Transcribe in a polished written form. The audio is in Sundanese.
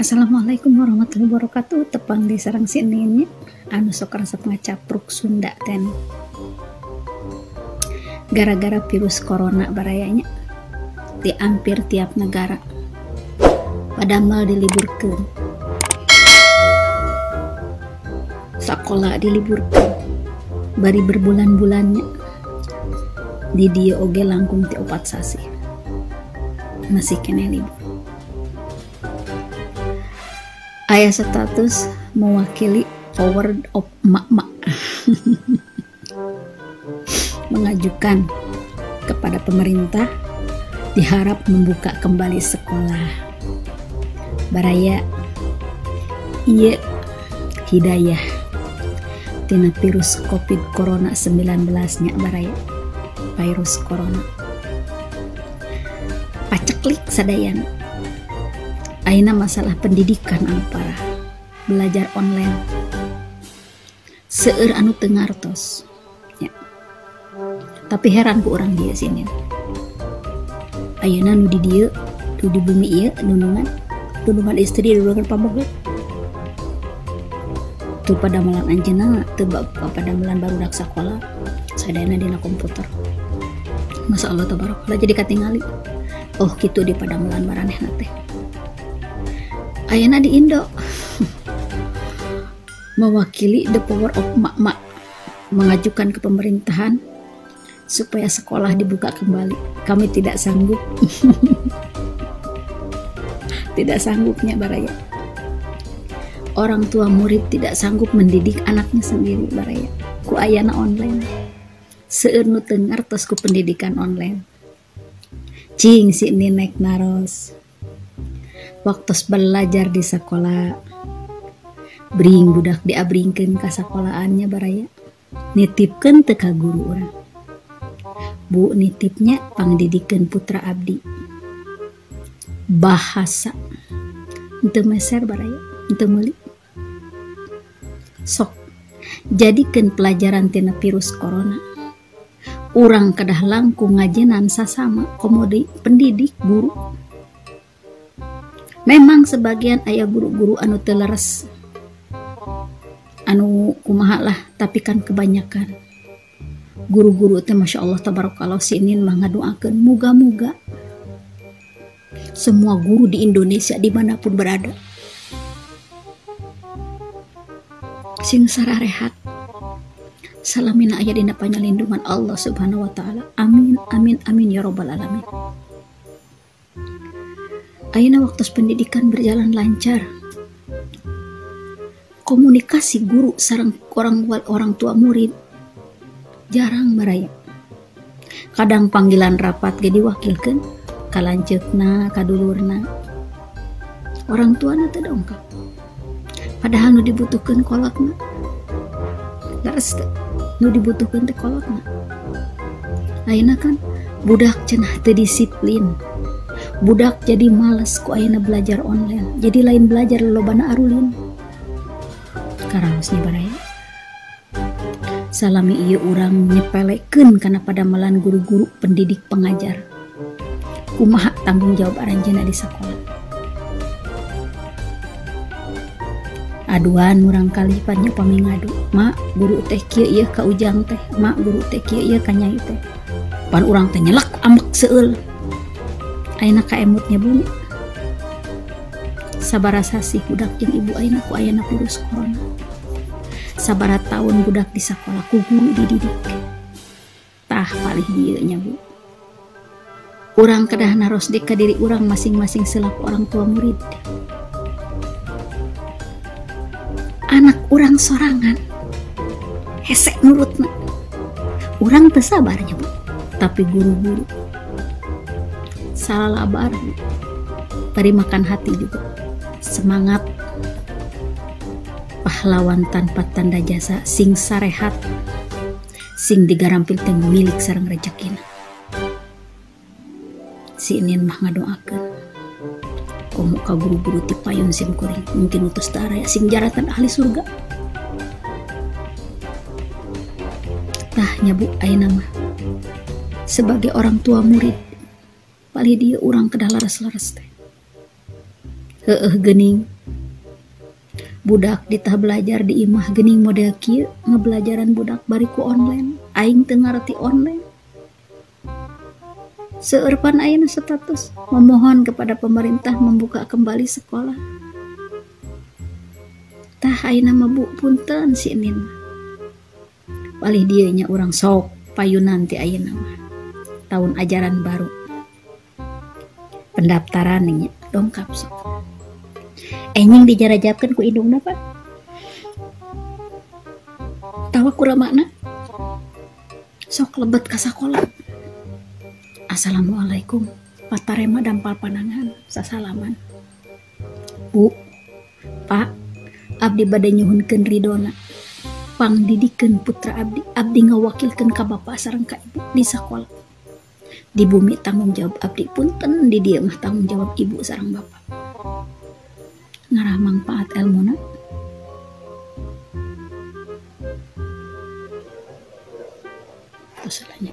Assalamualaikum warahmatullahi wabarakatuh. Tepang di sarang sininya anu sok resep ngacapruk Sunda ten. Gara-gara virus corona barayanya di hampir tiap negara padamal diliburkeun, sakola diliburkeun bari berbulan-bulannya. Di dieu oge langkung ti 4 sasih masih keneh libur. Aya status mewakili power of mak-mak mengajukan kepada pemerintah diharap membuka kembali sekolah. Baraya ieu hidayah tina virus covid corona 19 nya baraya, virus corona paceklik sadayana. Ayeuna masalah pendidikan anu parah, belajar online seueur anu teu ngartos ya. Tapi heran ku urang dieu sini. Ayeuna nu di dieu, nu di bumi ieu nunungan, nunungan istri, nunungan pamoget. Teu padamelan anjeunna, teu padamelan barudak sakola, sadayana dina komputer. Masya Allah tabarakallah, jadi katingali. Oh kitu di padamelan maranehna teh. Ayeuna di Indo mewakili the power of mak-mak mengajukan ke pemerintahan supaya sekolah dibuka kembali. Kami tidak sanggup. Tidak sanggupnya baraya. Orang tua murid tidak sanggup mendidik anaknya sendiri baraya. Ku ayana online. Seueur nu teu ngartos ku pendidikan online. Cing si nenek naros. Waktu belajar di sekolah bring budak diabringkeun ka sakolaannya baraya, nitipkeun teu ka guru urang. Bu nitipnya pangdidikeun putra abdi bahasa henteu meser baraya, henteu meuli. Sok jadikeun pelajaran tina virus corona. Urang kedah langkung ngajenan sasama komodi pendidik guru. Memang sebagian aya guru-guru anu teu leres, anu kumaha lah, tapi kan kebanyakan guru-guru teh masya Allah tabarakallah sinin mah ngadoakeun muga-muga semua guru di Indonesia dimanapun berada sing sararehat, salamina aya dina panyalindungan Allah Subhanahu wa taala. Amin amin amin ya robbal alamin. Ayeuna waktu pendidikan berjalan lancar, komunikasi guru sareng orang tua murid jarang baraya. Kadang panggilan rapat ge diwakilkeun ka lanceukna, ka dulurna. Orang tuana teu dongkap. Padahal nu dibutuhkeun kolotna. Leres teu? Nu dibutuhkeun teh kolotna. Ayeuna kan budak cenah teu disiplin. Budak jadi males ku ayeuna belajar online. Jadi lain belajar lolobana arulin. Karaosnya baraya. Salami ieu urang nyepelekeun kana padamelan guru-guru pendidik pengajar. Kumaha tanggung jawab aranjeunna di sakola? Aduan murang kali pan nya pami ngadu. Mak guru teh kieu ieu ka ujang teh, mak guru teh kieu ieu ka nyai teh. Pan urang teh nyelak ambek seueul. Ayeuna kaemutnya bumi. Sabaraha sasih budak jeung ibu ayeuna ku ayana virus corona. Sabaraha taun budak di sakola ku guru dididik. Tah palih dieu nya bu. Urang kedah naros deui ka diri urang masing-masing selaku orang tua murid. Anak urang sorangan hese nurutna. Urang teu sabar nya bu, tapi guru-guru salah labar, bari makan hati juga. Semangat pahlawan tanpa tanda jasa, sing sarehat, sing digarampil teh milik sareng rejekina. Si inin mah ngadoakeun komo ka guru-guru ti payun sim kuring, mungkin utus daraya sing jaratan ahli surga. Tah nya bu ayeuna mah sebagai orang tua murid palih dieu urang kedah leres-leres teh. Heueuh geuning budak ditah belajar di imah geuning model kieu ngebelajaran budak bari ku online. Aing teu ngarti online. Seueur pan ayeuna status memohon kepada pemerintah membuka kembali sekolah. Tah ayeuna mah Bu, punten si Enin mah. Palih dieu nya urang sok payunan ti ayeuna mah. Tahun ajaran baru. Pendaftaran nya dongkap sok. Enjing dijarajabkeun ku indungna Pak. Tawa ku ramana. Sok lebet ka sakola. Assalamualaikum. Patarema dampal panangan sasalaman. Bu, Pak, abdi bade nyuhunkeun ridona. Pangdidikeun putra abdi, abdi ngawakilkeun ka bapa sareng ka ibu di sakola. Di bumi tanggung jawab abdi, punten di dieu mah tanggung jawab ibu sareng bapa. Ngarah mangpaat elmuna. Tos lah.